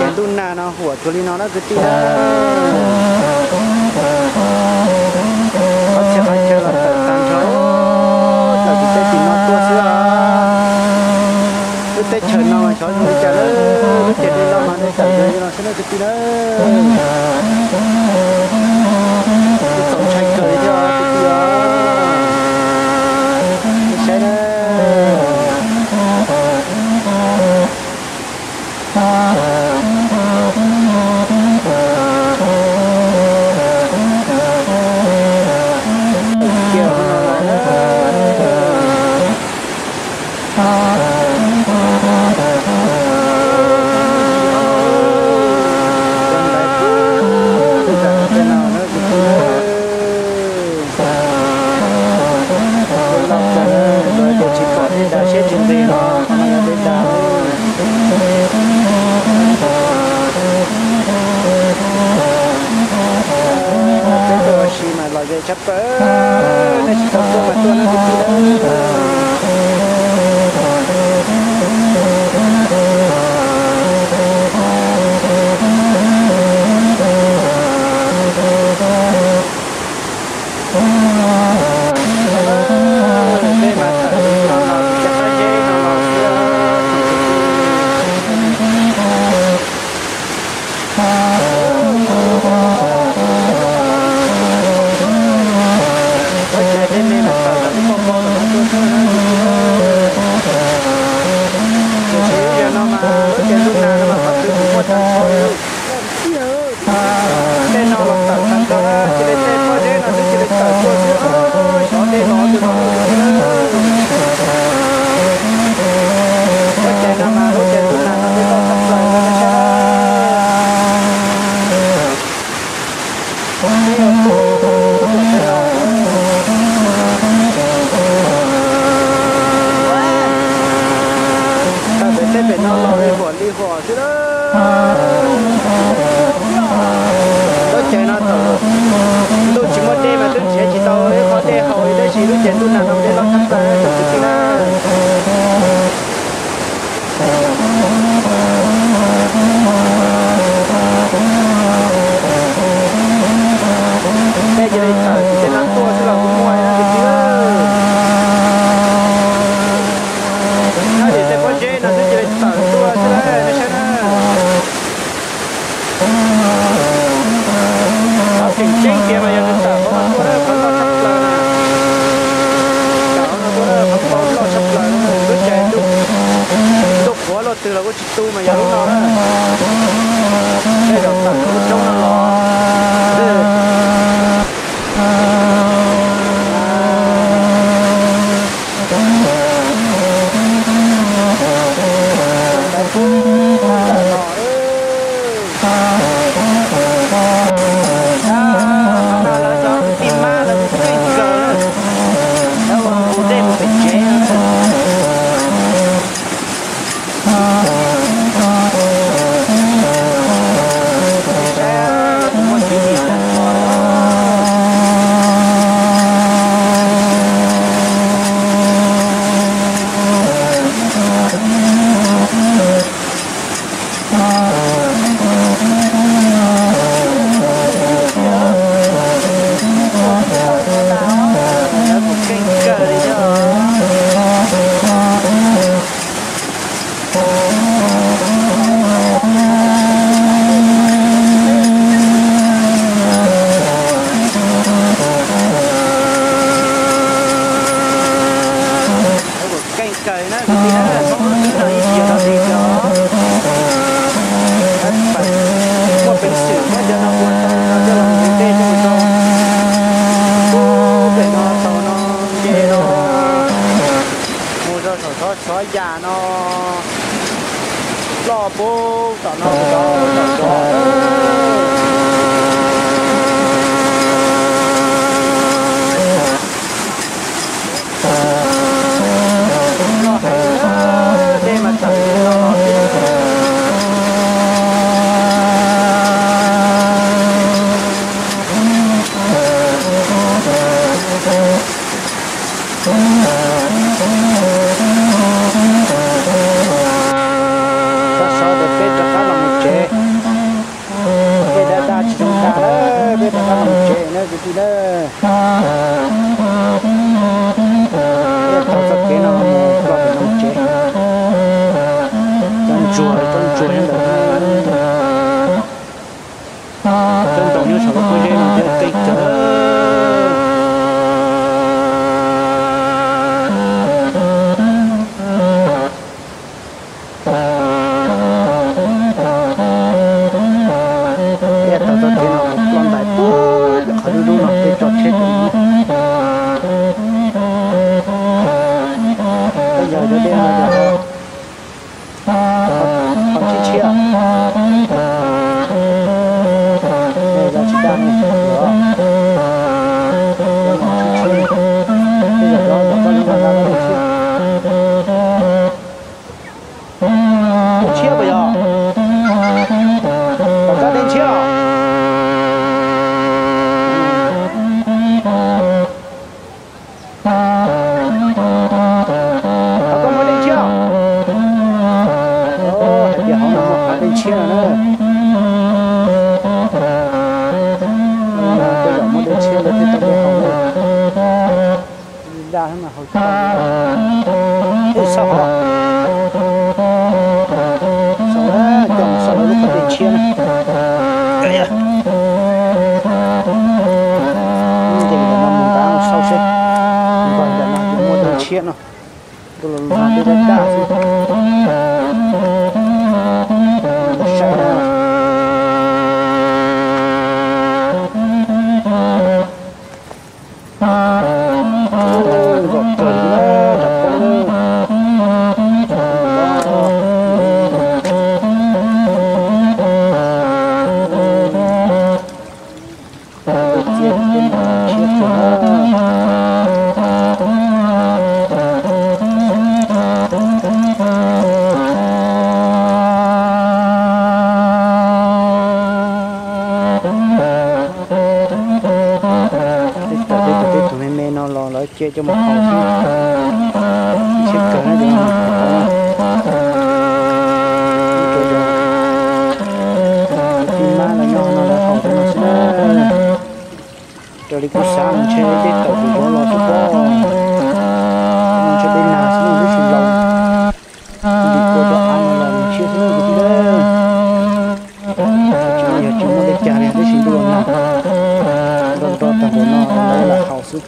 Ntuj nag no huam tsuas li no na kwv tij na. Qhov txhia qhov chaw los tawm tag nrho, tawm tim tej tim no tuaj xwb os. Lub teb chaws no mas xyov zoo li cas na, lub caij dej loj mas dej tawm li no xwb na kwv tij na. Txaus ntshai kawg li thiab kwv tij os. Nej saib na. Tsis pom dej dag siab tsis nqis los qhov no yog dej dag. Peb tuaj ua si mas lom zem tshaj plaws, nej tsis tau tuaj mas tuaj na kwv tij na. Dej mas tawm li no los tsis cov pob zeb no los xwb. Ua cas dej me mas tawm los twb poj pob los tuaj xwb na. Tiam sis yog no mas lub caij ntuj nag no mas qhov twg kuj muaj tag nrho li. Tej no los tawm tag nrho na, cia li tej pob zeb no xwb cia li tawm tuaj xwb, xyov dej los twg los. Lub caij no mas lub caij ntuj nag no dej loj tshaj plaws no nej saib na. Tawm pem tej pem no los li huam li huam xwb na. Lub caij no thaum ntuj tsis muaj dej mas twb nrhiav tsis tau ib qho dej haus li, tab sis lub caij ntuj nag no dej loj tshaj plaws tus kwv tij na. Tej cia li tawm tim tej no tuaj xwb los kuj muaj kwv tij. Nyob tim tej pob zeb no xwb cia li tawm tuaj xwb na, nej saib na. Qhov tseem ceeb tiag mas yog nws tawm hauv no tuaj, qhov loj tshaj plaws na. Tawm hauv no tuaj, qhov loj tshaj plaws, lub caij ntuj qhuav luaj twg los kuj tsis tu mas yog lub no na. Tej zaum tawm lub roob no los. Qhov no lawv cov kwv tij mab lawv kuj pheej kawm na, lawv ua mus dej mus pem tsev na. Saib, muaj ntsis nyiam tag nrho. Lawv kuj keej kawg li thiab. Keej kawg na kwv tij na, txhob ua twb no ib tiam no li os. Muaj peev xwm muab cov no ua tau no coj los mus dej coj mus rau. Pem no thaum no nce no mus rau saum txhov txhov yam no, ploj pub tom no mus rau tom zos. Loj heev, dej mas tawm li no los xwb. Sov sov ces peb rov qab los mus tsev. Ntsuag, tsob ntsuag nyob ntawd. Tsob ntoo nyob saum lub pob zeb no thiab, qis kawg. Peb tau txoj kev no ploj ntais puag qhov dub dub no, peb tso tsheb rau. Peb yog cov dej no, qhov tshiab tshiab. Los tsis daj ne, los tshiab tshiab. Tej zaum cov tom koj lub no daj dej tshiab. Dej tshiab puas yog? Tom koj dej tshiab os. Tom koj muaj dej tshiab. Hais tias hauv no muaj qhov dej tshiab no na. Tej zaum muaj dej tshiab lawv thiaj tau dej haus na. Daj mas haus tsis tau. Ub, xauj hov. Xauj, coj mus xauj lawv lub qhov dej tshiab na. Ces mus ntawm no mus nrad mus xauj seb, nkaus ntawm no ces muaj dej tshiab no. Ntuj los los dej daj daj xwb. Saib na. Nkaum kawg li na, rov poob na. Txiav tej no tshiab kawg na. Tej tawm tej tug me me no los lawv cia coj mus haus xwb. Tshiab kawg na, cov no mus haus tau na. Ib tug cov kwv tij mab lawv nyob no lawv haus rau no xwb na. Raws li kuv xav mas ntshe tej tawm tus zov los xwb pob, ntshe tej nag xwb no twb tsis laus. Ntim kua cov av no los ntshiab xwb kwv tij na. Tsis yog tsis muaj dej cag li, tab sis ntuj los nag nro nro tag npaum no lawv lam haus xwb.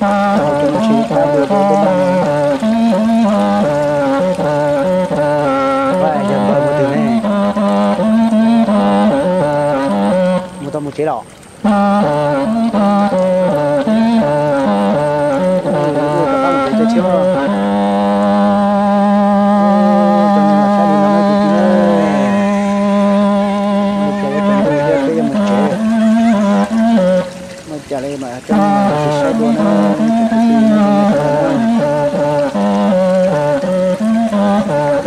Haus rau no tsis qab dua rau tej daj. Yog npawg mus twg ne? Mus tau mus tsev los? Rov qab mus tsev thiab. Cov neeg los saib li no na kwv tij na. Ua cas yuav tsaus ntuj thiab peb yuav mus tsev. Ua cas li mas coj nej los saib dua na, ib tsoom kwv tij na, cov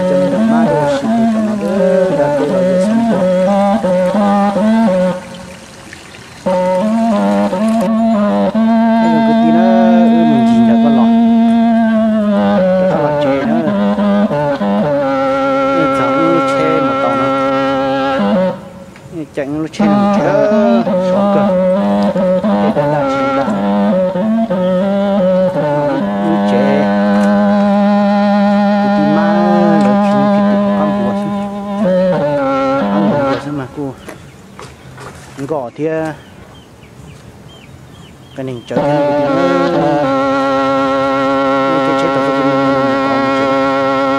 me nyuam mab tuaj ua si pem tom no, dag dej los yawm xeeb tuaj. Ib tsoom kwv tij na, wb mus ncig ntawm koj los, rov qab los tsev na. Nej txog wb lub tsheb mus tau na. Ceem lub tsheb no mus tsev, sov kawg, tej daj daj tsis dag. Lub tsev, kwv tij mab lawv tsis nyob tsis pum, qab npuas xwb, qab npuas xwb mas kuj nkoj thiab. Qias neeg tsawv thiab kwv tij na. Lub tsheb tau txoj kev me me no mus tod mus tsev.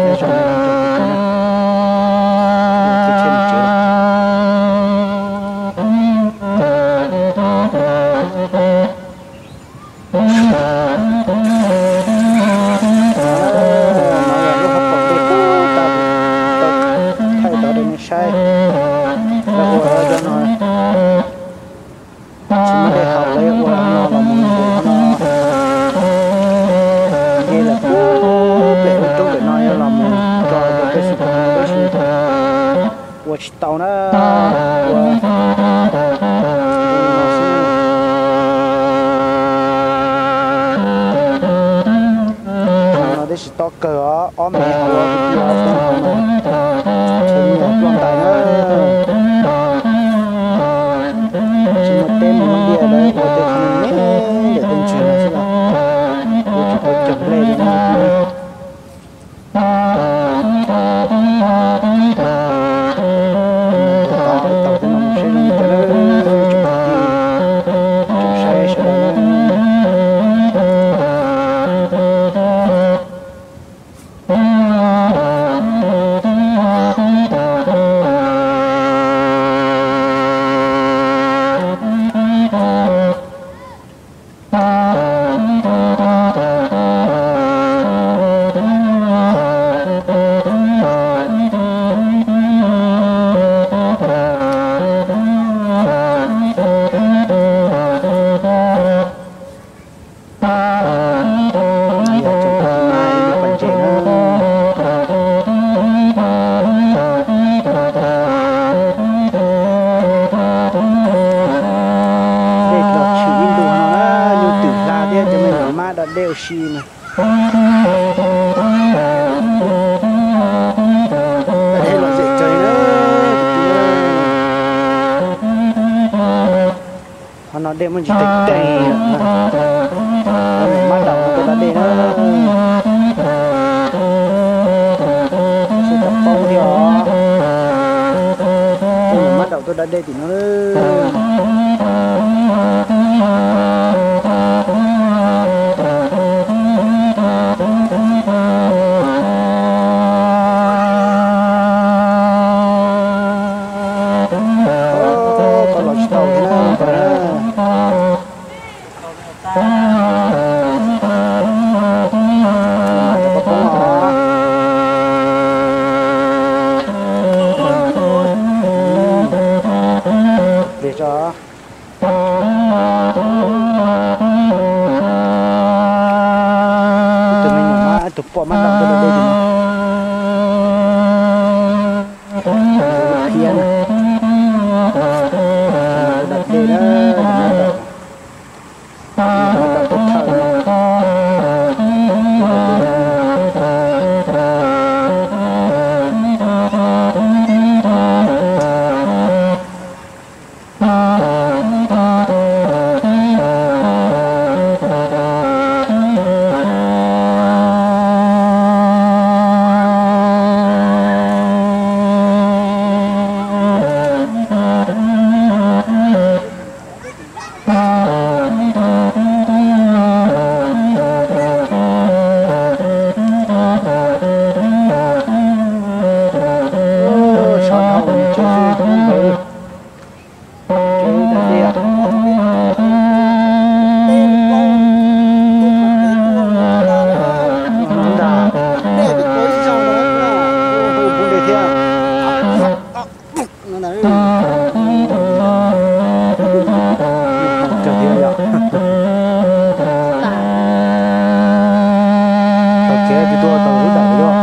Saib, nyob zoo na, tsheb mus tsev lawm. No yog lub hauv paus dej puag ta, thaij tod rau nej saib. Lawv ua cov no tsis muaj dej haus, lawv yuav ua no los mus nqus no. Nce lawm puag pem lub roob pem no yuav los mus tso rau peb xwb, tab sis ua tsis tau na. Ua no xwb. No tab sis tob kawg os, ob mev hauv, ob mev hauv mas ntshe nyias ploj ntais na. Tsis muaj teb muaj liaj lawv ua tej qhov me me Dej ua si mas. Dej lom zem kawg na. Qhov no dej muaj ntsis teeg teeg lawm na. Maj daum tuaj da dej na. Sib tau poob thiab os. Maj daum tuaj da dej tim no. Koj los tsis tau thiab na. Pliag tso. Ib tug me nyuam mab, ib tug poj mab dam tuaj da dej no. Phiab na. Da dej na, mab dam. Mab dam tuaj thawj no. Tau kev tus tuaj tau lub dam li duaj.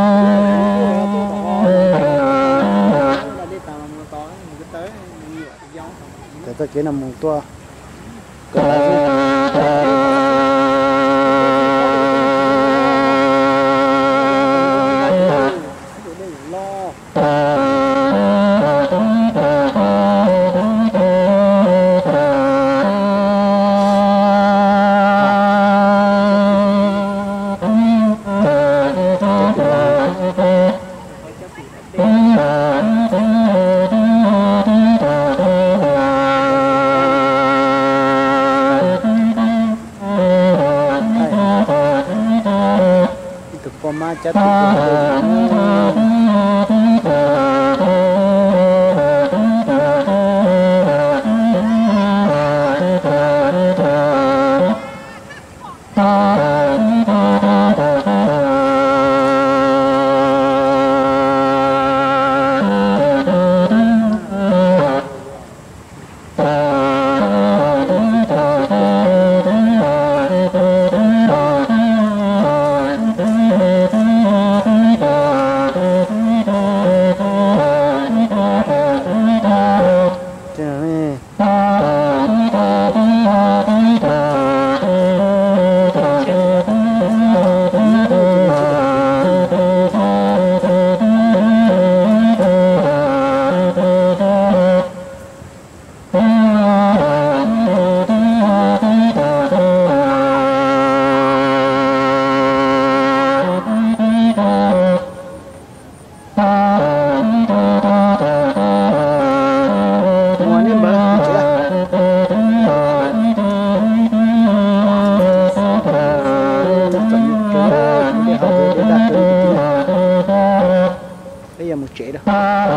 Tawm txoj kev no mus tuaj. Ib tug poj mab cab tus tuaj. Peb yuav mus tsev lawm.